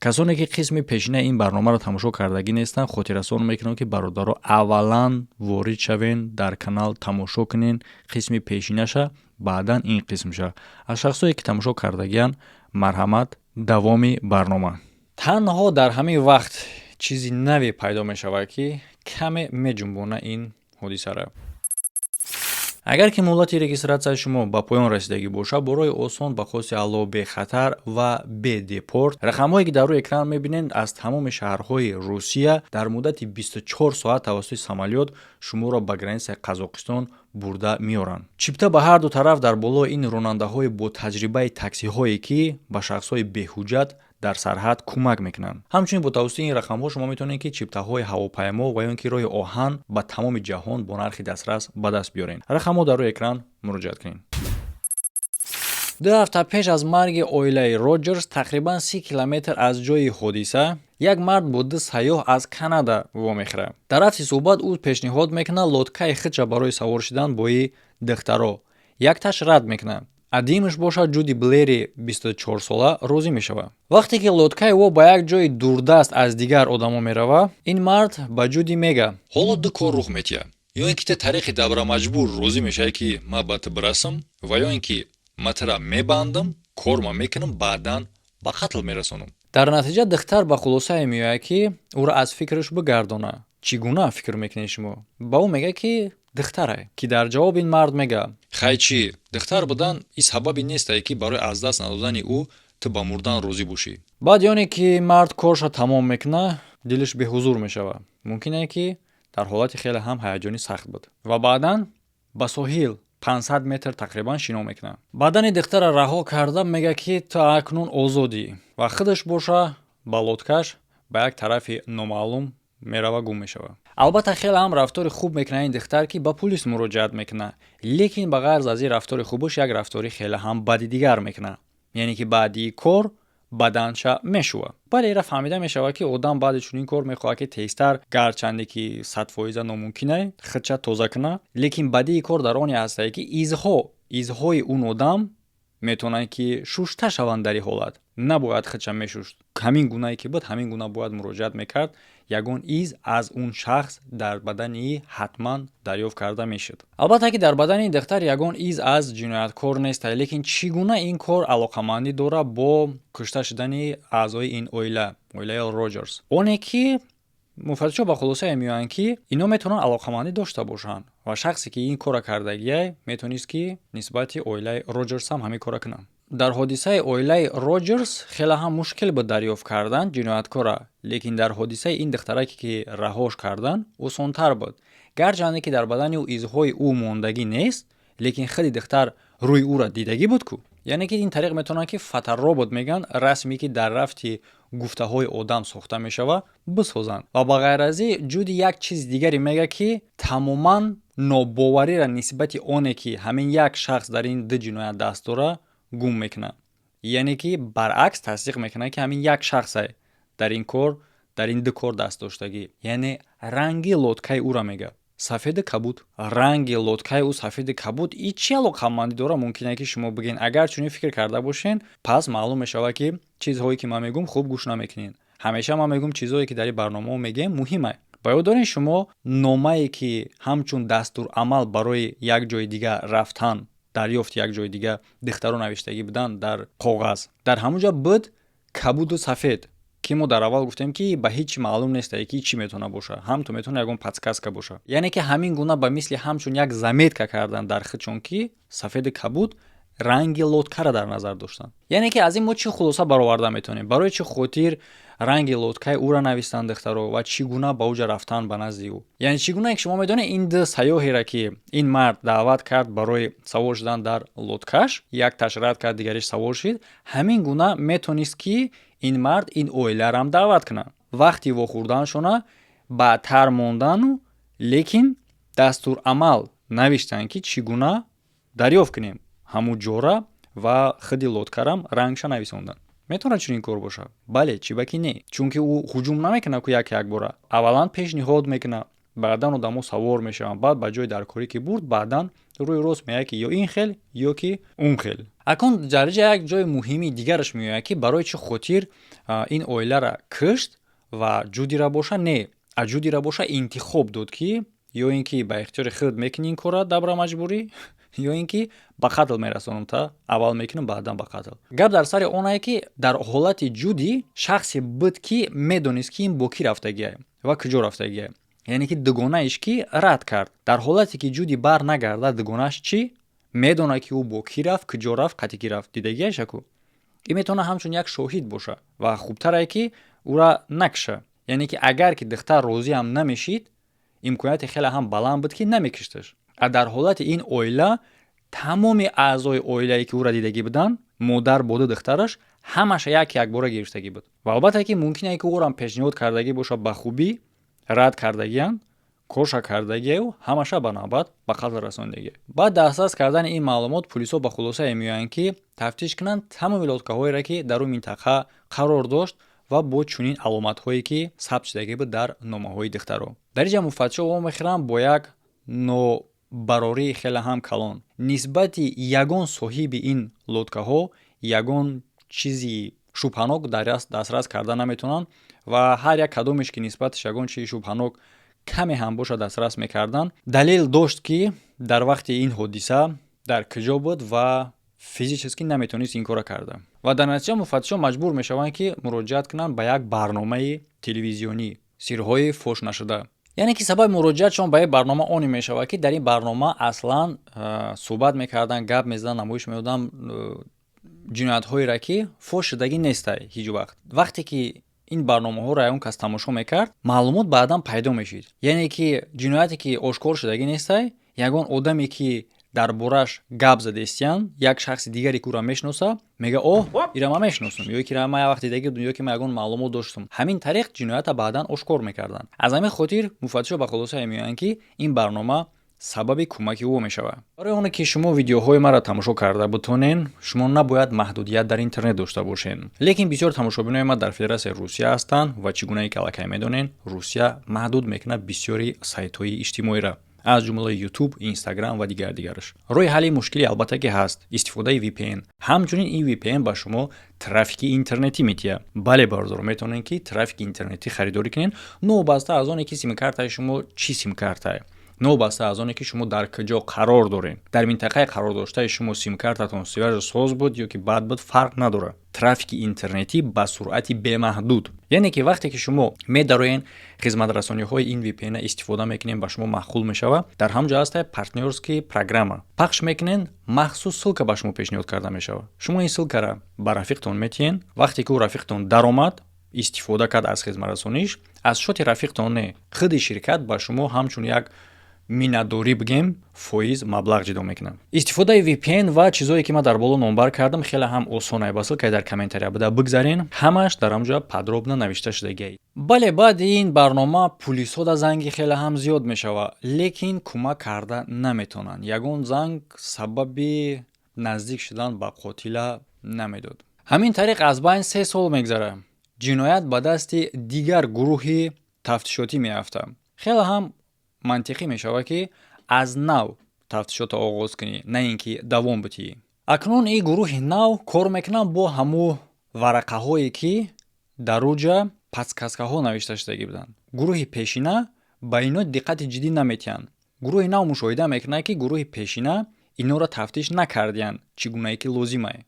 Касоне, ки қисми пешинаи ин барномаро тамошо кардагӣ нестанд, хотиррасон мекунам, ки, бародаро, аввалан ворид шавен дар канал, тамошо кунен қисми пешинаша, баъдан ин қисмша. Аз шахсое, ки тамошо кардагиянд, марҳамат, давоми барнома. Танҳо дар ҳамин вақт чизи наве пайдо мешавад, ки каме меҷунбона ин ҳодисаро. Агар ки муҳлати регистратсияи шумо ба поён расидагӣ бошад, бо роҳи осон, ба хости Аллоҳ, бехатар ва бедепорт, рақамҳое, ки дар рӯи экран мебинед, аз тамоми шаҳрҳои Русия дар муддати 24 соат тавассути самолёт шуморо ба границаи Қазоқистон бурда меоранд. Чипта ба ҳарду тараф. Дар болои ин, ронандаҳои бо таҷрибаи таксиҳое, ки ба шахсҳои беҳуҷҷат дар сарҳад кӯмак мекунанд. Ҳамчунин бо тавассути ин рақамҳо шумо метавонед, ки чиптаҳои ҳавопаймо ва ё ки роҳи оҳан ба тамоми ҷаҳон бо нархи дастрас ба даст биёред. Рақамҳо дар рӯи экран, муроҷиат кунед. 2 ҳафта пеш аз марги оилаи Роҷерс, тақрибан 30 километр аз ҷойи ҳодиса, як мард бо ду сайёҳ аз Канада вомехӯрад. Дар рафти суҳбат ӯ пешниҳод мекунад лодкаи худша барои савор шудан бо и духтаро. Якташ рад мекунад, адимаш бошад, Ҷуди Блери 24-сола, розӣ мешавад. Вақте ки лодкаи ӯ ба як ҷои дурдаст аз дигар одамо меравад, ин мард ба Ҷуди мега: «Ҳоло ду кор рух метиҳад: ё ин ки ту тариқи добромаҷбур розӣ мешавӣ, ки ман ба ту бирасам, ва ё ин ки ман тура мебандам, корма мекунам, баъдан ба қатл мерасонам». Дар натиҷа духтар ба хулосае меояд, ки ӯро аз фикраш бигардонад. Чӣ гуна фикр мекунед шумо? Ба ӯ мегӯяд, ки духтарае, ки дар ҷавоб ин мард мегӯяд: «Хай чӣ, духтар будан и сабабе нестае, ки барои аз даст надодани ӯ ту ба мурдан розӣ бошӣ». Баъди оне ки мард корша тамом мекунад, дилаш беҳузур мешавад. Мумкине, ки дар ҳолати хеле ҳам ҳаяҷонӣ сахт буд, ва баъдан ба соҳил 500 метр тақрибан шино мекунад. Бадани духтара раҳо карда, мегӯяд, ки ту акнун озодӣ, ва худаш боша ба лодкаш ба як тарафи номаълум мерава, гум мешавад. Албатта, хеле ҳам рафтори хуб мекунад ин духтар, ки ба пулис муроҷиат мекунад, лекин ба ғайр аз ин рафтори хубаш як рафтори хеле ҳам бади дигар мекунад, яъне ки баъди кор баданша мешӯвад. Бале, ира фаҳмида мешавад, ки одам баъди чунин кор мехоҳад, ки тезтар, гарчанде ки 100% номумкинае, худша тоза кунад. Лекин бадии кор дар оне ҳастае, ки изҳои он одам метавонанд, ки шушта шаванд. Дар ин ҳолат набояд худша мешушт. Ҳамин гунае ки буд, ҳамин гуна бояд муроҷиат мекард. Ягон из аз он шахс дар бадани ҳатман дарёфт карда мешуд. Албатта, ки дар бадани духтар ягон из аз ҷинояткор нест, лекин чӣ гуна ин кор алоқамандӣ дорад бо кушта шудани аъзои ин оила, оилаи Роҷерс? Оне ки муфаттишо ба хулосае меоянд, ки ино метавонанд алоқамандӣ дошта бошанд ва шахсе, ки ин корро кардагиай, метавонист, ки нисбати оилаи Роҷерс ҳам ҳамин корро кунад. Дар ҳодисаи оилаи Роҷерс хеле ҳам мушкил буд дарёфт кардан ҷинояткора, лекин дар ҳодисаи ин духтараке, ки раҳош кардан, осонтар буд. Гарчанде ки дар бадани ӯ изҳои ӯ мондагӣ нест, лекин худи духтар рӯи ӯро дидагӣ буд ку. Яъне ки ин тариқ метавонанд, ки фоторобот мегӯянд, расме, ки дар рафти гуфтаҳои одам сохта мешавад, бисозанд. Ва ба ғайр аз ин, Ҷуди як чизи дигаре мегӯяд, ки тамоман нобовариро нисбати оне, ки ҳамин як шахс дар ин ду ҷиноят даст дорад, гум мекунад. Яъне ки баръакс тасдиқ мекунад, ки ҳамин як шахсе дар ин кор, дар ин ду кор даст доштагӣ. Яъне ранги лодкаи ӯро мегӯяд: сафеду кабуд. Ранги лодкаи ӯ сафеду кабуд, и чӣ алоқамандӣ дорад? Мумкине, ки шумо бигӯед. Агар чунин фикр карда бошен, пас маълум мешавад, ки чизҳое, ки ман мегӯм, хуб гӯш намекунед. Ҳамеша ман мегӯм, чизҳое, ки дар ин барномаҳо мегӯем, муҳима. Ба ёд доред шумо номае, ки ҳамчун дастурамал барои як ҷои дигар рафтан, дарёфти як ҷои дигар, духтаро навиштагӣ буданд дар коғаз? Дар ҳамон ҷо буд кабуду сафед, ки мо дар аввал гуфтем, ки ба ҳеҷ чи маълум нестае, ки чӣ метавона боша. Ҳам ту метавона ягон подсказка боша. Яъне ки ҳамин гуна ба мисли ҳамчун як заметка кардан дар худшон, ки сафеду кабуд ранги лодкаро дар назар доштанд. Яъне ки аз ин мо чӣ хулоса бароварда метавонем? Барои чӣ хотир ранги лодкаи ӯро навистанд духтаро ва чӣ гуна ба ӯ ҷа рафтан ба назди ӯ? Яъне чӣ гуна, ки шумо медонед, ин ду сайёҳеро, ки ин мард даъват кард барои савор шудан дар лодкаш, якташ рад кард, дигариш савор шид, ҳамин гуна метонист, ки ин мард ин оиларам даъват кунад. Вақти вохӯрданшона баъдтар мондану, лекин дастурамал навиштанд, ки чӣ гуна дарёфт кунем ҳамун ҷора, ва худи лодкарам рангша нависонданд. Метавонад чунин кор бошад? Бале, чӣ ба ки не? Чунки ӯ ҳуҷум намекунад ку як якбора, аввалан пешниҳод мекунад. Баъдан одамо савор мешаванд. Баъд ба ҷои даркорӣ ки бурд, баъдан рӯи рост меояд, ки ё ин хел, ё ки он хел. Акнун дар ҷа як ҷои муҳими дигараш меояд, ки барои чӣ хотир ин оилара кушт ва Ҷудира боша не, а Ҷудира боша интихоб дод, ки ё ин ки ба ихтиёри худ мекунӣ ин корра добра маҷбурӣ, ё ин ки ба қатл мерасонам. Та аввал мекунам, баъдан ба қатл. Гап дар сари онае, ки дар ҳолати Ҷуди шахсе буд, ки медонист, ки ин бо кӣ рафтагиае ва куҷо рафтагиае, яъне ки дугонаиш, ки рад кард. Дар ҳолате ки Ҷуди бар нагардад, дугонааш чӣ медонад, ки ӯ бо кӣ рафт, куҷо рафт, қати кӣ рафт, дидагиашаку. Ин метавонад ҳамчун як шоҳид боша ва хубтарае, ки ӯра накша. Яъне ки агар ки духтар розӣ ҳам намешид, имконияти хеле ҳам баланд буд, ки намекишташ. А дар ҳолати ин оила тамоми аъзои оилае, ки ӯра дидагӣ буданд, модар бо ду духтараш, ҳамаша як якбора гирифтагӣ буд. Ва албатта ки мумкине, ки ӯрам пешниҳод кардагӣ боша, ба хубӣ рад кардагиянд, корша кардагиаю ҳамаша ба навбат ба қатл расондагӣ. Баъд дастрас кардани ин маълумот, пулисҳо ба хулосае меоянд, ки тафтиш кунанд тамоми лодкаҳоеро, ки дар он минтақа қарор дошт ва бо чунин аломатҳое, ки сабт шудагӣ буд дар номаҳои духтаро. Дар инҷа муфаттишо вомехӯранд бо як нобарории хеле ҳам калон: нисбати ягон соҳиби ин лодкаҳо ягон чизи шубҳанок дастрас карда наметавонанд. Ва ҳар як кадомеш, ки нисбаташ ягон чизи шубҳанок каме ҳам бошад дастрас мекарданд, далел дошт, ки дар вақти ин ҳодиса дар куҷо буд ва физически наметавонист ин корро карда. Ва дар натиҷа муфаттишон маҷбур мешаванд, ки муроҷиат кунанд ба як барномаи телевизионӣ, «Сирҳои фош нашуда». Яъне ки сабаби муроҷиатшон ба ин барнома оне мешавад, ки дар ин барнома аслан суҳбат мекарданд, гап мезаданд, намоиш медоданд ҷиноятҳоеро, ки фош шудагӣ нестай ҳеҷ вақт. Вақте ки ин барномаҳоро ягон кас тамошо мекард, маълумот баъдан пайдо мешид. Яъне ки ҷинояте, ки ошкор шудагӣ нестай, ягон одаме, ки дар бораш гап задестиян, як шахси дигаре, ки ӯро мешиноса, мега: «Оҳ, ира ман мешиносам», ё ки ира ман як вақт дидаги будам, ё ки ман ягон маълумот доштам. Ҳамин тариқ ҷиноята баъдан ошкор мекарданд. Аз ҳамин хотир муфаттишо ба хулосае меоянд, ки ин барнома сабаби кӯмаки ӯ мешавад. Барои оне ки шумо видеоҳои маро тамошо карда бутонен, шумо набояд маҳдудият дар интернет дошта бошед. Лекин бисёр тамошобинои ма дар Федератсияи Русия ҳастанд ва чӣ гунае ки аллакай медонен, Русия маҳдуд мекунад бисёри сайтҳои иҷтимоиро, аз ҷумла Ютуб, Инстаграм ва дигар дигараш. Роҳи ҳалли мушкиле албатта ки ҳаст: истифодаи VPN. Ҳамчунин ин VPN ба шумо трафики интернетӣ метиҳад. Бале, бародаро, метавонед, ки трафики интернетӣ харидорӣ кунед, новобаста аз оне ки симкартаи шумо чӣ симкартае, новобаста аз оне ки шумо дар куҷо қарор доред, дар минтақаи қарор доштаи шумо симкартатон связь соз буд ё ки бад буд, фарқ надорад. Трафики интернетӣ ба суръати бемаҳдуд. Яъне ки вақте ки шумо медароен, хизматрасониҳои ин VPN истифода мекунем, ба шумо маъқул мешавад, дар ҳамон ҷо ҳаста партнёрский программа, пахш мекунен, махсус ссылка ба шумо пешниҳод карда мешавад. Шумо ин ссылкара ба рафиқтон метиҳен. Вақте ки ӯ рафиқтон даромад, истифода кард аз хизматрасониш, аз счёти рафиқтон не, худи ширкат ба шумо ҳамчун як миннатдорӣ бигем, фоиз маблағ ҷудо мекунад. Истифодаи VPN ва чизое, ки ман дар боло номбар кардам, хеле ҳам осонае. Ба ссылкаи дар комментария буда бигзарен, ҳамааш дар ҳамҷо подробно навишта шудагиа. Бале, баъди ин барнома пулисҳо занги хеле ҳам зиёд мешавад, лекин кӯмак карда наметавонанд. Ягон занг сабаби наздик шудан ба қотила намедод. Ҳамин тариқ аз байн 3 сол мегзарад. Ҷиноят ба дасти дигар гурӯҳи тафтишотӣ меафтад. Хеле ҳам мантиқӣ мешавад, ки аз нав тафтишотро оғоз кунӣ, на ин ки давом битиҳӣ. Акнун ин гурӯҳи нав кор мекунад бо ҳамун варақаҳое, ки дар уҷа подсказкаҳо навишта шудагӣ буданд. Гурӯҳи пешина ба ино диққати ҷиддӣ наметиҳанд. Гурӯҳи нав мушоҳида мекунад, ки гурӯҳи пешина инора тафтиш накардиянд, чӣ гунае ки лозимае.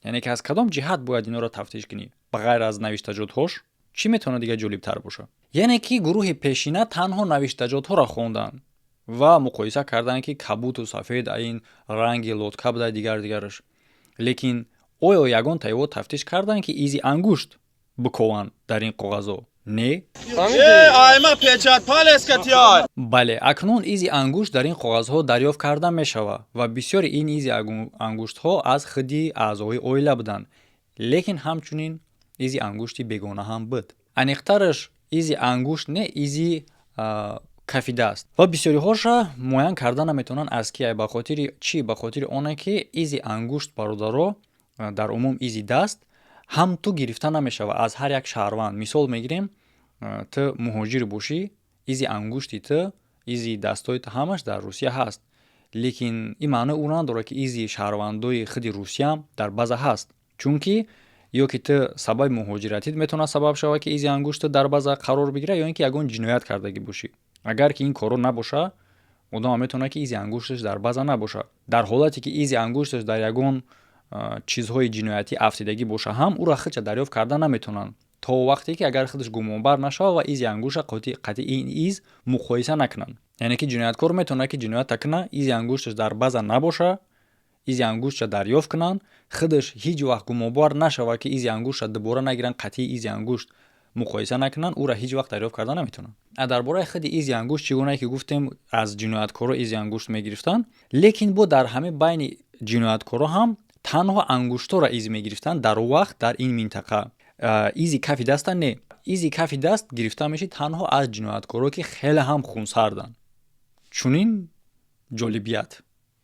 Яъне ки аз кадом ҷиҳат бояд инора тафтиш кунӣ? Ба ғайр аз навиштаҷотҳош чӣ метавонад дигар ҷолибтар бошад? Яъне ки гурӯҳи пешина танҳо навиштаҷотҳоро хонданд ва муқоиса карданд, ки кабуту сафед ин ранги лодка буда, дигар дигараш. Лекин оё ягон таево тафтиш карданд, ки изи ангушт бикованд дар ин коғазҳо? Не. Бале, акнун изи ангушт дар ин коғазҳо дарёфт карда мешавад ва бисёри ин изи ангуштҳо аз худи аъзои оила буданд, лекин ҳамчунин изи ангушти бегона ҳам буд. Аниқтараш, изи ангушт не, изи кафидаст ва бисёриҳоша муайян карда наметавонанд, аз кия. Ба хотири чӣ? Ба хотири оне ки изи ангушт, бародаро, дар умум изи даст ҳам ту гирифта намешавад аз ҳар як шаҳрванд. Мисол мегирем, ту муҳоҷир бошӣ, Изи ангушти ту, изи дастои ту ҳамаш дар Русия ҳаст, лекин ин маънои ӯ надорад, ки изи шаҳрвандои худи Русияам дар база ҳаст, чунки ё ки ту сабаби муҳоҷиратит метавонад сабаб шавад, ки изи ангушти дар база қарор бигирад, ё ин ки ягон ҷиноят кардагӣ бошӣ. Агар ки ин корро набоша, одам метавонад, ки изи ангушташ дар база набошад. Дар ҳолате ки изи ангушташ дар ягон чизҳои ҷиноятӣ афтидагӣ боша ҳам, ӯро худша дарёфт карда наметавонанд, то вақте ки агар худаш гумонбар нашавад ва изи ангушта қатъи ин из муқоиса накунанд. Яъне ки ҷинояткор метавонад, ки ҷиноята кунад, изи ангушташ дар база набоша, изи ангуштша дарёфт кунанд, худаш ҳеҷ вақт гумонбар нашавад, ки изи ангушта дубора нагиранд, қатъи изи ангушт муқоиса накунанд, ӯро ҳеҷ вақт дарёфт карда наметавонанд. А дар бораи худи изи ангушт, чӣ гунае ки гуфтем, аз ҷинояткоро изи ангушт мегирифтанд, лекин бо дар ҳамин байни ҷинояткоро ҳам танҳо ангушторо из мегирифтанд дар он вақт дар ин минтақа. Изи кафи даста не, изи кафи даст гирифта мешид танҳо аз ҷинояткоро, ки хеле ҳам хунсарданд. Чунин ҷолибият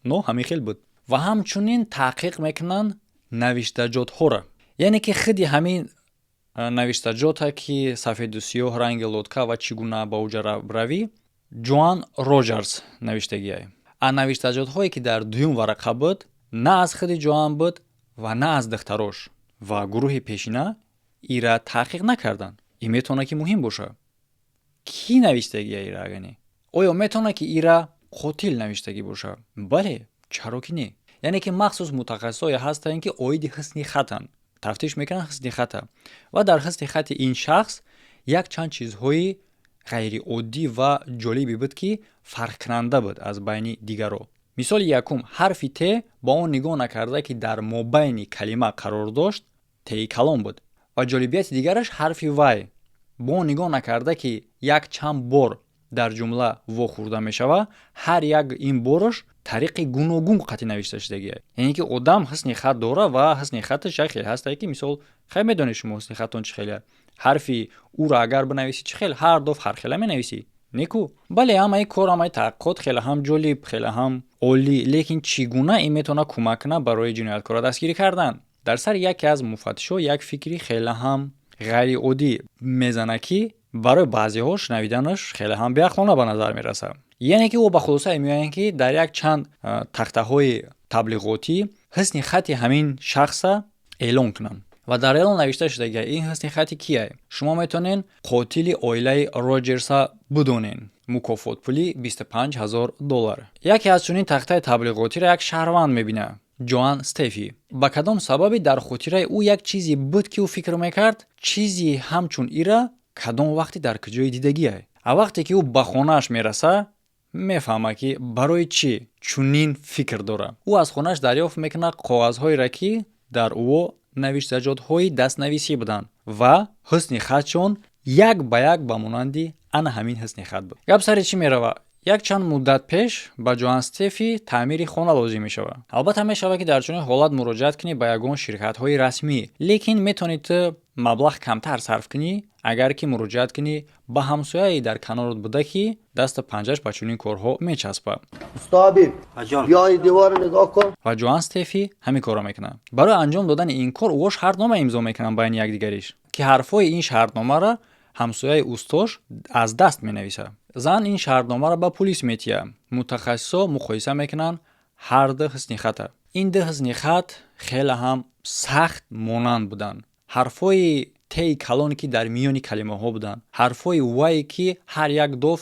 но ҳамин хел буд. Ва ҳамчунин таҳқиқ мекунанд навиштаҷотҳоро, яъне ки худи ҳамин навиштаҷота, ки сафеду сиёҳ, ранги лодка ва чӣ гуна ба уҷа равӣ, Ҷоан Роҷерс навиштагиай. А навиштаҷотҳое, ки дар дуюм варақа буд, на аз худи Ҷоан буд ва на аз духтарош, ва гурӯҳи пешина ира таҳқиқ накарданд. Ин метавонад, ки муҳим бошад. Кӣ навиштагия ира? Агане оё метавонад, ки ира қотил навиштагӣ бошад? Бале, чаро ки не? Яъне ки махсус мутахассисое ҳастанд, ки оиди ҳусни хатанд, тафтиш мекунанд ҳусни хата, ва дар ҳусни хати ин шахс якчанд чизҳои ғайриоддӣ ва ҷолибе буд, ки фарқкунанда буд аз байни дигаро. Мисоли якум: ҳарфи Т ба он нигоҳ накарда, ки дар мобайни калима қарор дошт, Теи калон буд. Ва ҷолибияти дигараш, ҳарфи Вай бо он нигоҳ накарда, ки як чанд бор дар ҷумла вохӯрда мешавад, ҳар як ин борош тариқи гуногун қатъи навишта шудагия. Яъне ки одам ҳусни хат дора ва ҳусни хаташ як хел ҳастае, ки мисол, хай, медонед шумо ҳусни хаттон чӣ хеле. Ҳарфи уро агар бинависӣ, чӣ хел ҳар доф ҳархела менависӣ, неку? Бале, ҳамаи кор, ҳамаи таҳқиқот хеле ҳам ҷолиб, хеле ҳам олӣ, лекин чӣ гуна ин метавонад кӯмак кунад барои ҷинояткорро дастгирӣ кардан? Дар сари яке аз муфаттишо як фикри хеле ҳам ғайриоддӣ мезанад, ки барои баъзеҳо шунавиданаш хеле ҳам беақлона ба назар мерасад. Яъне ки ӯ ба хулосае меояд, ки дар як чанд тахтаҳои таблиғотӣ ҳусни хати ҳамин шахса эълон кунанд. Ва дар эълон навишта шуда: ин ҳусни хати кияй? Шумо метавонед қотили оилаи Роҷерса бидонед, мукофотпулӣ 25 000 доллар. Яке аз чунин тахтаи таблиғотиро як шаҳрванд мебинад, Ҷоан Стефи. Ба кадом сабабе дар хотираи ӯ як чизе буд, ки ӯ фикр мекард, чизи ҳамчун ира кадом вақте дар куҷои дидагиай. А вақте ки ӯ ба хонааш мераса, мефаҳмад, ки барои чӣ чунин фикр дорад. Ӯ аз хонааш дарёфт мекунад коғазҳоеро, ки дар ӯ навиштаҷотҳои дастнависӣ буданд ва ҳусни хатшон як ба як ба монанди ана ҳамин ҳусни хат буд. Гап сари чӣ меравад? Якчанд муддат пеш ба Ҷоан Стефи таъмири хона лозим мешавад. Албатта, мешавад, ки дар чунин ҳолат муроҷиат кунӣ ба ягон ширкатҳои расмӣ, лекин метавонӣ ту маблағ камтар сарф кунӣ, агар ки муроҷиат кунӣ ба ҳамсояе дар канорат буда, ки дасту панҷаш ба чунин корҳо мечаспад. Ва Ҷоан Стефи ҳамин корро мекунад. Барои анҷом додани ин кор ӯҳо шартнома имзо мекунанд байни якдигариш, ки ҳарфҳои ин шартномаро ҳамсояи устош аз даст менависад. Зан ин шартномаро ба пулис метиҳад. Мутахассисо муқоиса мекунанд ҳар ду ҳусни хата. Ин ду ҳусни хат хеле ҳам сахт монанд буданд: ҳарфҳои теи калоне, ки дар миёни калимаҳо буданд, ҳарфҳои вае, ки ҳар як доф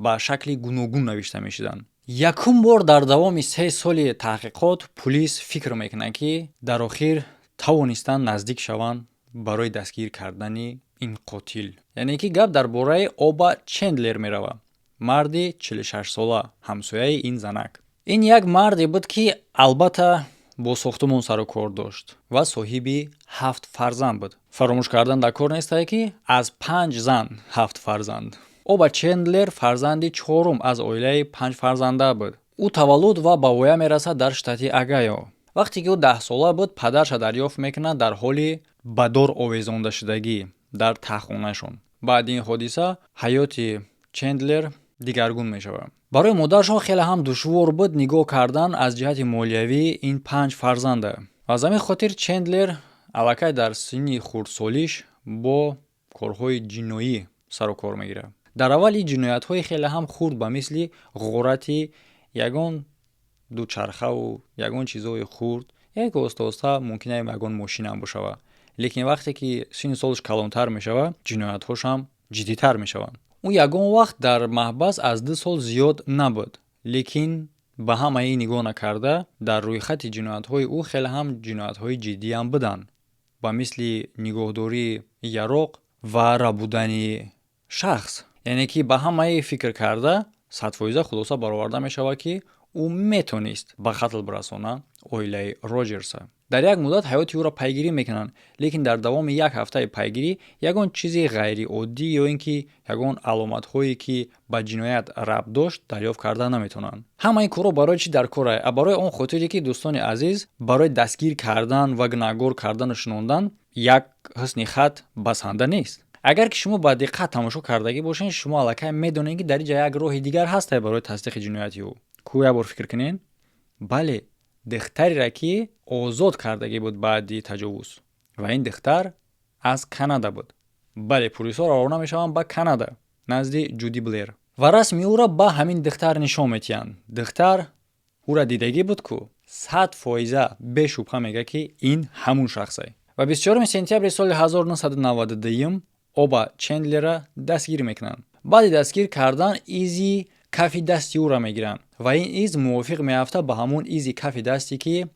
ба шакли гуногун навишта мешуданд. Якум бор дар давоми 3 соли таҳқиқот пулис фикр мекунад, ки дар охир тавонистанд наздик шаванд барои дастгир кардани ин қотил. Яъне ки гап дар бораи Оба Чендлер меравад, марди 46-сола, ҳамсояи ин занак. Ин як марде буд, ки албатта бо сохтумон сару кор дошт ва соҳиби ҳафт фарзанд буд. Фаромӯш кардан дар кор нестае, ки аз панҷ зан ҳафт фарзанд. Оба Чендлер фарзанди чорум аз оилаи панҷфарзанда буд. Ӯ таваллуд ва ба воя мерасад дар штати Огайо. Вақте ки ӯ 10-сола буд, падарша дарёфт мекунад дар ҳоли ба дор овезондашудагӣ дар таҳхонашон. Баъди ин ҳодиса ҳаёти Чендлер дигаргун мешавад. Барои модаршон хеле ҳам душвор буд нигоҳ кардан аз ҷиҳати молиявӣ ин панҷ фарзанда. Аз ҳамин хотир Чендлер аллакай дар синни хурдсолиш бо корҳои ҷиноӣ сару кор мегирад. Дар аввали ҷиноятҳои хеле ҳам хурд, ба мисли ғорати ягон дучархаву ягон чизҳои хурд, як оҳиста оҳиста мумкин ягон мошинам бошава. Лекин вақте ки синну солаш калонтар мешава, ҷиноятҳош ҳам ҷиддитар мешаванд. Ӯ ягон вақт дар маҳбас аз 2 сол зиёд набуд, лекин ба ҳамаи нигоҳ накарда, дар рӯйхати ҷиноятҳои ӯ хеле ҳам ҷиноятҳои ҷиддиам буданд, ба мисли нигоҳдории яроқ ва рабудани шахс. Яъне ки ба ҳамаи фикр карда, 100% хулоса бароварда мешавад, ки ӯ метонист ба қатл бирасона оилаи Роҷерса. Дар як муддат ҳаёти ӯро пайгирӣ мекунанд, лекин дар давоми як ҳафтаи пайгирӣ ягон чизи ғайриоддӣ ё ин ки ягон аломатҳое, ки ба ҷиноят рабт дошт, дарёфт карда наметавонанд. Ҳамаи корҳо барои чӣ дар кор? Барои он хотире ки, дӯстони азиз, барои дастгир кардан ва гунаҳгор кардану шунондан як ҳусни хат басанда нест. Агар ки шумо ба диққат тамошо кардагӣ бошед, шумо аллакай медонед, ки дар ин ҷа як роҳи дигар ҳастае барои тасдиқи ҷинояти ӯ. Ку, як бор фикр кунед. Бале, духтареро, ки озод кардагӣ буд баъди таҷовуз, ва ин духтар аз Канада буд. Бале, пулисҳо равона мешаванд ба Канада, назди Ҷуди Блер, ва расми ӯро ба ҳамин духтар нишон метиҳанд. Духтар ӯра дидагӣ буд ку, 100% бешубҳа мегӯяд, ки ин ҳамун шахсе. Ва 24 сентябри соли 1992 Оба Чендлера дастгир мекунанд. Баъди дастгир кардан изи кафи дасти ӯро мегиранд ва ин из мувофиқ меафтад ба ҳамон изи кафи дасте, ки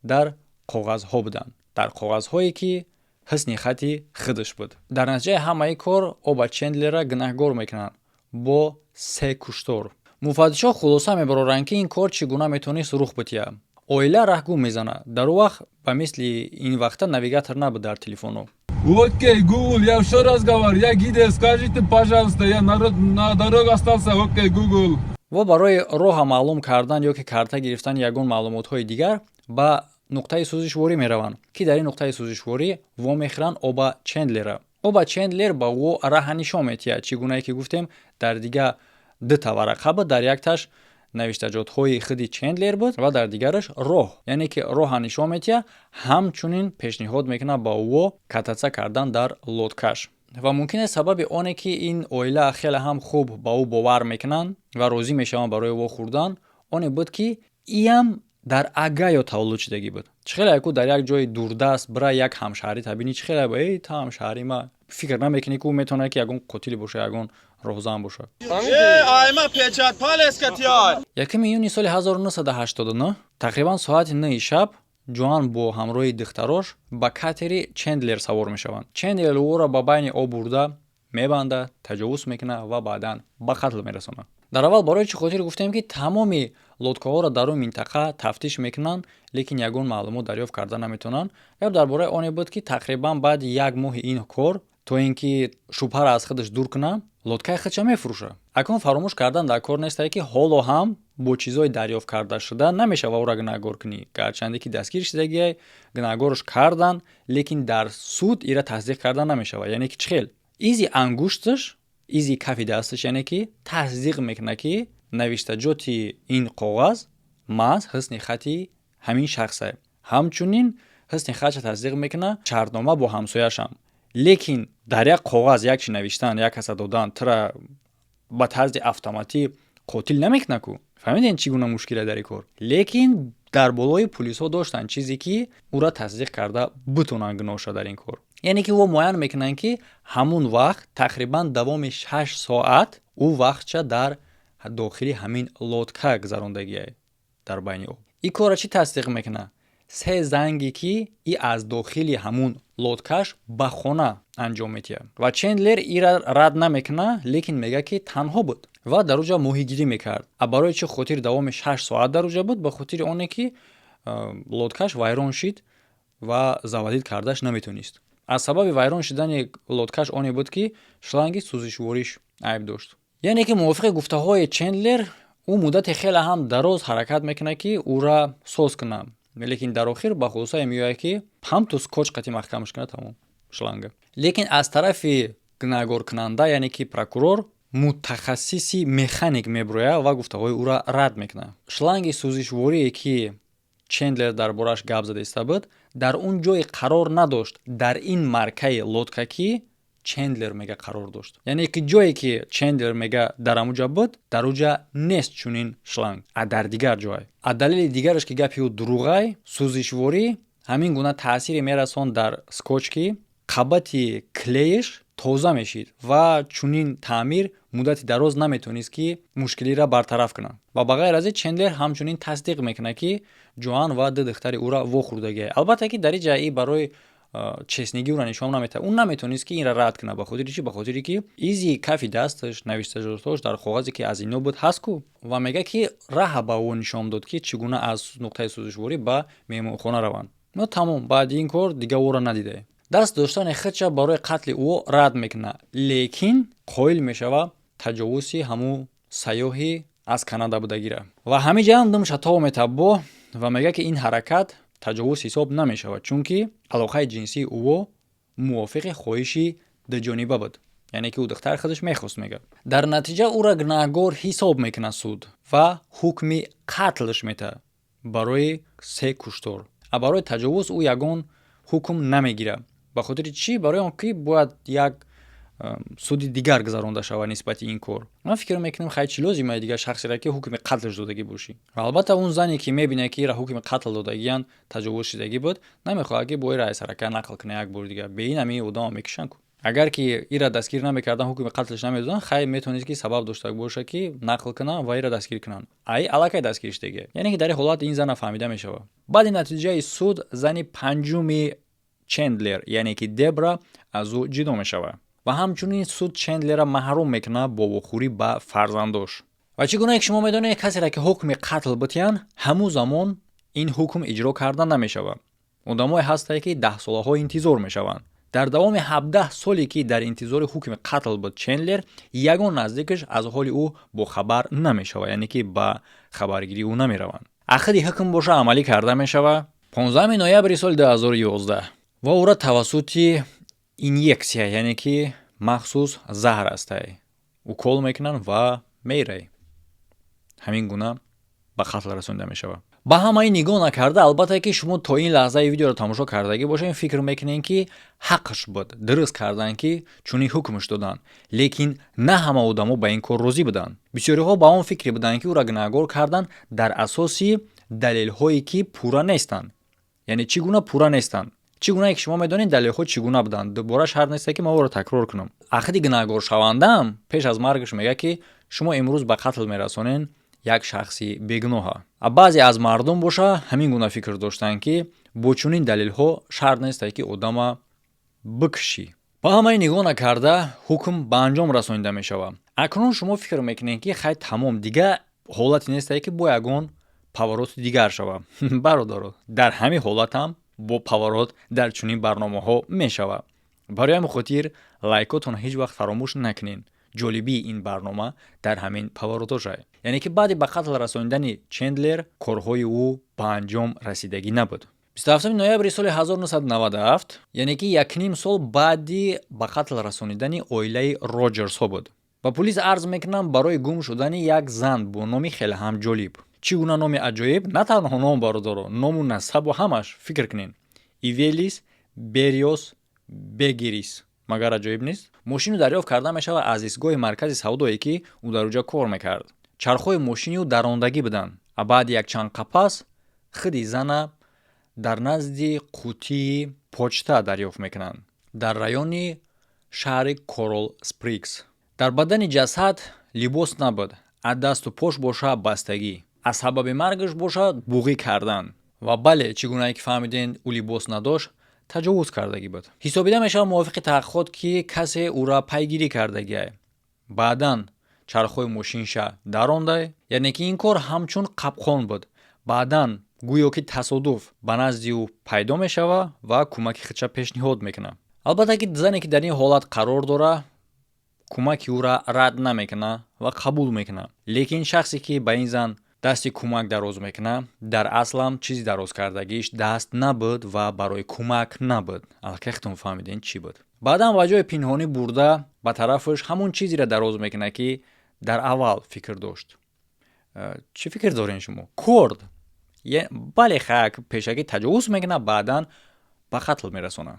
дар коғазҳо буданд, дар коғазҳое, ки ҳусни хати худаш буд. Дар натиҷаи ҳамаи кор Оба Чендлера гунаҳгор мекунанд бо се куштор. Муфаттишҳо хулоса мебароранд, ки ин кор чӣ гуна метавонист рух бидиҳад. Оила раҳгум мезанад. Дар он вақт ба мисли ин вақта навигатор набуд дар телефонҳо. Окей, Google, я что разговариваю? Я гиде, скажите, пожалуйста, я на дорогу остался, окей, Google. Ва барои роҳа маълум кардан ё ки карта гирифтани ягон маълумотҳои дигар ба нуқтаи сӯзишворӣ мераванд, ки дар ин нуқтаи сӯзишворӣ вомехӯранд Оба Чендлера. Оба Чендлер ба ӯ раҳа нишон метиҳад. Чӣ гунае ки гуфтем, дар дига дута варақа буд: дар якташ навиштаҷотҳои худи Чендлер буд ва дар дигараш роҳ. Яъне ки роҳа нишон метиҳад, ҳамчунин пешниҳод мекунад ба ӯ кататься кардан дар лодкаш. Ва мумкин аст сабаби оне, ки ин оила хеле ҳам хуб ба ӯ бовар мекунанд ва розӣ мешаванд барои вохӯрдан, оне буд, ки иам дар Огайо таваллуд шудагӣ буд. Чӣ хеле яку дар як ҷои дурдаст бира як ҳамшаҳрӣ табинӣ, чӣ хеле эй, та ҳамшаҳри ма, фикр намекунӣ, ки ӯ метавонад ки ягон қотиле боша, ягон роҳзан бошад. 1 июни соли 1989, тақрибан соати 9 шаб, Ҷоан бо ҳамроҳи духтарош ба катери Чендлер савор мешаванд. Чендлер ӯро ба байни об бурда мебандад, таҷовуз мекунад ва баъдан ба қатл мерасонад. Дар аввал барои чӣ хотир гуфтем, ки тамоми лодкаҳоро дар он минтақа тафтиш мекунанд, лекин ягон маълумот дарёфт карда наметавонанд? Гап дар бораи оне буд, ки тақрибан баъди як моҳи ин кор, то ин ки шубҳаро аз худаш дур кунад, лодкаи худша мефурӯшад. Акнун фаромӯш кардан дар кор нестае, ки ҳоло ҳам бо чизҳои дарёфт карда шуда намешава ӯро гунаҳгор кунӣ. Гарчанде ки дастгир шудагиай, гунаҳгорш кардан, лекин дар суд ира тасдиқ карда намешавад. Яъне ки чӣ хел изи ангушташ, изи кафи дасташ, яъне ки тасдиқ мекунад, ки навиштаҷоти ин коғаз маҳз ҳусни хати ҳамин шахсе. Ҳамчунин ҳусни хатша тасдиқ мекунад шартнома бо ҳамсояшам. Лекин дар як коғаз як чи навиштан, як каса додан тура ба тарзи автоматӣ қотил намекунад ку. Фаҳмидем, чӣ гуна мушкиле дар ин кор? Лекин дар болои пулисҳо доштанд чизе, ки ӯра тасдиқ карда бутонанд гуноҳша дар ин кор. Яъне ки ӯ муайян мекунанд, ки ҳамун вақт тақрибан давоми 6 соат ӯ вақтча дар дохили ҳамин лодка гузарондагиай дар байни об. Ин корро чӣ тасдиқ мекунад? Се занге, ки и аз дохили ҳамун лодкаш ба хона анҷом медиҳад. Ва Чендлер ира рад намекунад, лекин мегӯяд, ки танҳо буд ва дар уҷа моҳигирӣ мекард. А барои чӣ хотир давоми 6 соат дар уҷа буд? Ба хотири оне, ки лодкаш вайрон шид ва заводить кардаш наметонист. Аз сабаби вайрон шудани лодкаш оне буд, ки шланги сӯзишвориш айб дошт. Яъне ки мувофиқи гуфтаҳои Чендлер, ӯ муддате хеле ҳам дароз ҳаракат мекунад, ки ӯра соз кунад, лекин дар охир ба хулосае меояд, ки ҳамту скотч қати маҳкамаш кунад, тамом шланга. Лекин аз тарафи гунаҳгоркунанда, яъне ки прокурор, мутахассиси механик мебирояд ва гуфтаҳои ӯра рад мекунад. Шланги сӯзишворие, ки Чендлер дар борааш гап зада иста буд, дар он ҷое қарор надошт, дар ин маркаи лодка, ки Чендлер мега қарор дошт, яъне ки ҷое ки Чендлер мега дар амуҷа буд, дар уҷа нест чунин шланг, а дар дигар ҷой. А далели дигараш, ки гапи ӯ дурӯғай, сӯзишворӣ ҳамин гуна таъсире мерасонд дар скотч, ки қабати клей ш тоза мешид ва чунин таъмир муддати дароз наметавонист, ки мушкилиро бартараф кунад. Ва ба ғайр аз ин, Чендлер ҳамчунин тасдиқ мекунад, ки Ҷоан ва ду духтари ӯра вохӯрдагиа. Албатта, ки дар ин ҷа и барои честный гӣ ӯра нишон наметаҳад. Ӯ наметавонист, ки инра рад кунад. Ба хотири чӣ? Ба хотире ки изи кафи дасташ, навиштаҷотош дар коғазе, ки аз ино буд, ҳаст ку. Ва мегӯяд, ки раҳа ба ӯ нишон дод, ки чӣ гуна аз нуқтаи сӯзишворӣ ба меҳмонхона раванд. Но тамом, баъди ин кор дига ӯро надидаем. Даст доштани худша барои қатли ӯ рад мекунад, лекин қоил мешавад таҷовузи ҳамун сайёҳи аз Канада будагира. Ва ҳамин ҷа ҳам думша тов метабо ва мегӯяд, ки ин ҳаракат таҷовуз ҳисоб намешавад, чунки алоқаи ҷинсии ӯ мувофиқи хоҳиши дуҷониба буд, яъне ки ӯ духтар худаш мехост, мегӯяд. Дар натиҷа ӯра гунаҳгор ҳисоб мекунад суд ва ҳукми қатлш метаҳад барои се куштор. А барои таҷовуз ӯ ягон ҳукм намегирад. Ба хотири чӣ? Барои он ки бояд як суди дигар гузаронда шавад нисбати ин кор. Ман фикр мекунам, хай, чӣ лозимае дигар шахсеро, ки ҳукми қатлш додагӣ бошӣ? Ва албатта, он зане, ки мебинад, ки ира ҳукми қатл додагиянд, таҷовуз шидагӣ буд, намехоҳад, ки бо ира айсарака нақл кунад як бори дигар. Бе ин ҳамин одама мекушанд ку. Агар ки ира дастгир намекардан, ҳукми қатлш намедоданд, хай, метавонист, ки сабаб дошта бошад, ки нақл кунанд ва ира дастгир кунанд. Ай аллакай дастгир шудагия, яъне ки дар ин ҳолат ин зана фаҳмида мешавад. Баъди натиҷаи суд зани панҷуми Чендлер, яъне ки Дебра, аз ӯ ҷудо мешавад. Ва ҳамчунин суд Чендлерро маҳрум мекунад бо вохӯрӣ ба фарзандош. Ва чӣ гунае ки шумо медонед, касеро ки ҳукми қатл битиҳанд, ҳамун замон ин ҳукм иҷро карда намешавад. Одамое ҳастанд, ки даҳсолаҳо интизор мешаванд. Дар давоми 17 соле, ки дар интизори ҳукми қатл буд Чендлер, ягон наздикаш аз ҳоли ӯ бохабар намешавад, яъне ки ба хабаргирии ӯ намераванд. Ахири ҳукм боша амалӣ карда мешавад 15 ноябри соли 2011 ва ӯра тавассути инъексия, яъне ки махсус заҳр астай, укол мекунанд ва мерай. Ҳамин гуна ба қатл расонида мешавад. Ба ҳамаи нигоҳ накарда, албатта, ки шумо то ин лаҳзаи видеоро тамошо кардагӣ бошед, фикр мекунед, ки ҳаққаш буд, дуруст карданд, ки чунин ҳукмш доданд. Лекин на ҳама одамо ба ин кор розӣ буданд. Бисёриҳо ба он фикре буданд, ки ӯра гунаҳгор карданд дар асоси далелҳое, ки пурра нестанд. Яъне чӣ гуна пурра нестанд? Чӣ гунае ки шумо медонед, далелҳо чӣ гуна буданд, дубора шарт несте, ки ман ӯро такрор кунам. Ахири гунаҳгоршавандаам пеш аз маргаш мегӯяд, ки шумо имрӯз ба қатл мерасонед як шахси бегуноҳа. А баъзе аз мардум боша ҳамин гуна фикр доштанд, ки бо чунин далелҳо шарт несте, ки одама бикушӣ. Ба ҳамаи нигоҳ накарда, ҳукм ба анҷом расонида мешавад. Акнун шумо фикр мекунед, ки хай, тамом, дига ҳолате несте, ки бо ягон поворот и дигар шавад. Бародаро, дар ҳамин ҳолатам бо поворот дар чунин барномаҳо мешавад. Барои ҳамин хотир лайкотон ҳеҷ вақт фаромӯш накунед. Ҷолибии ин барнома дар ҳамин поворот ошай. Яъне ки баъди ба қатл расонидани Чендлер корҳои ӯ ба анҷом расидагӣ набуд. 27 ноябри соли 1997, яъне ки якним сол баъди ба қатл расонидани оилаи Роҷерсҳо буд, ба пулис арз мекунанд барои гум шудани як зан бо номи хеле ҳам ҷолиб. Чӣ гуна номи аҷоиб! На танҳо ном, бародаро, ному насабу ҳамаш. Фикр кунед: Ивелис Бериос Бегирис. Магар аҷоиб нест? Мошину дарёфт карда мешавад аз истгоҳи маркази савдое, ки ӯ дар оҷа кор мекард. Чархҳои мошини ӯ дарондагӣ буданд. А баъди якчанд қапас худи зана дар назди қутии почта дарёфт мекунанд дар райони шаҳри Корол Спрингс. Дар бадани ҷасад либос набуд, аз дасту пош боша бастагӣ. Аз сабаби маргаш боша буғӣ кардан. Ва бале, чӣ гунае ки фаҳмидем, ӯ либос надошт, таҷовуз кардагӣ буд. Ҳисобида мешавад мувофиқи таҳқиқот, ки касе ӯра пайгирӣ кардагиай, баъдан чархҳои мошинша дарондай, яъне ки ин кор ҳамчун қапқон буд. Баъдан гӯё ки тасодуф ба назди ӯ пайдо мешавад ва кӯмаки худша пешниҳод мекунад. Албатта, ки зане, ки дар ин ҳолат қарор дорад, кӯмаки ӯра рад намекунад ва қабул мекунад. Лекин шахсе, ки ба ин зан дасти кӯмак дароз мекунад, дар аслам чизи дароз кардагиш даст набуд ва барои кӯмак набуд. Аллакай худтон фаҳмидем, чӣ буд. Баъдан ба ҷои пинҳонӣ бурда, ба тарафаш ҳамон чизеро дароз мекунад, ки дар аввал фикр дошт. Чӣ фикр дорем шумо? Корд. Бале, хак, пешакӣ таҷовуз мекунад, баъдан ба қатл мерасонад.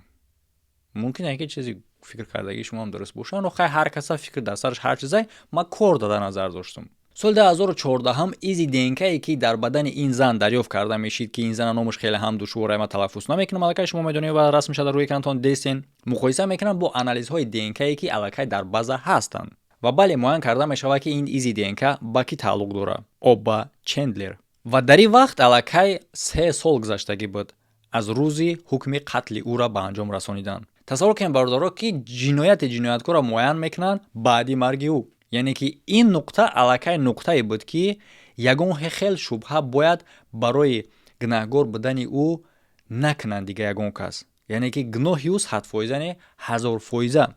Мумкин ки чизи Фикр кардагии шумоам дуруст боша, но хай, ҳар каса фикр дар сараш ҳар чизай. Ман кор дада назар доштум. Соли 2014 изи ДНКе, ки дар бадани ин зан дарёфт карда мешид, ки ин зана номаш хеле ҳам душвора, ма талаффуз намекунам, аллакай шумо медонед ва расмиша дар рӯи экранатон дестен, муқоиса мекунам бо анализҳои ДНКе, ки аллакай дар база ҳастанд. Ва бале, муайян карда мешавад, ки ин изи ДНК ба кӣ тааллуқ дорад: оба Чендлер. Ва дар ин вақт аллакай 3 сол гузаштагӣ буд аз рӯзи ҳукми қатли ӯра ба анҷом расонидан. Тасаввур кунед, бародаро, ки ҷинояти ҷинояткорро муайян мекунанд баъди марги ӯ. Яъне ки ин нуқта аллакай нуқтае буд, ки ягон хел шубҳа бояд барои гунаҳгор будани ӯ накунанд дига ягон кас. Яъне ки гуноҳи ӯ 100%, не, 1000%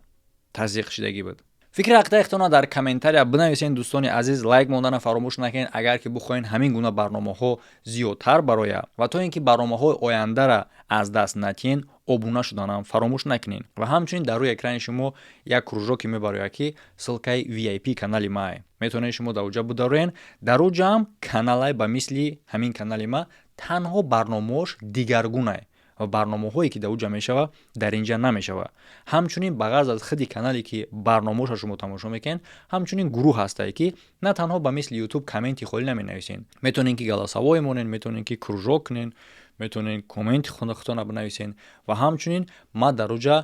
тасдиқ шудагӣ буд. Фикри ақидаи худтонро дар комментария бинависед, дӯстони азиз. Лайк монданро фаромӯш накунед, агар ки бихоҳед ҳамин гуна барномаҳо зиёдтар барояд. Ва то ин ки барномаҳои ояндара аз даст натиҳен, обуна шуданам фаромӯш накунед. Ва ҳамчунин дар рӯи экрани шумо як кружоке мебарояд, ки ссылкаи VIP канали мае. Метавонед шумо дар оҷа будароен. Дар оҷаам каналай ба мисли ҳамин канали ма, танҳо барномаош дигаргунае ва барномаҳое, ки дар оҷа мешавад, дар инҷа намешавад. Ҳамчунин, ба ғарз аз худи канале, ки барномаошро шумо тамошо мекунед, ҳамчунин гурӯҳ ҳастае, ки на танҳо ба мисли Ютуб комменти холӣ наменависед. Метавонед, ки голосовое монед, метавонед, ки кружок кунед, метавонед комменти худтонро бинависед. Ва ҳамчунин ман дар оҷа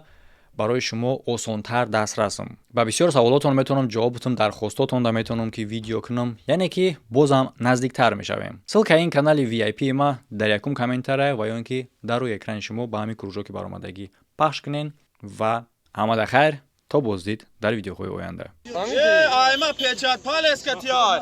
барои шумо осонтар дастрасам, ба бисёр саволотон метавонам ҷавоб бутам, дархостотонда метавонам, ки видео кунам, яъне ки бозам наздиктар мешавем. Ссылкаи ин канали VIP ма дар якум комментария ва ё ин ки дар рӯи экрани шумо ба ҳамин кружоки баромадагӣ пахш кунед. Ва ҳамада хайр, то боздид дар видеоҳои оянда. Айма печать палес катиёр.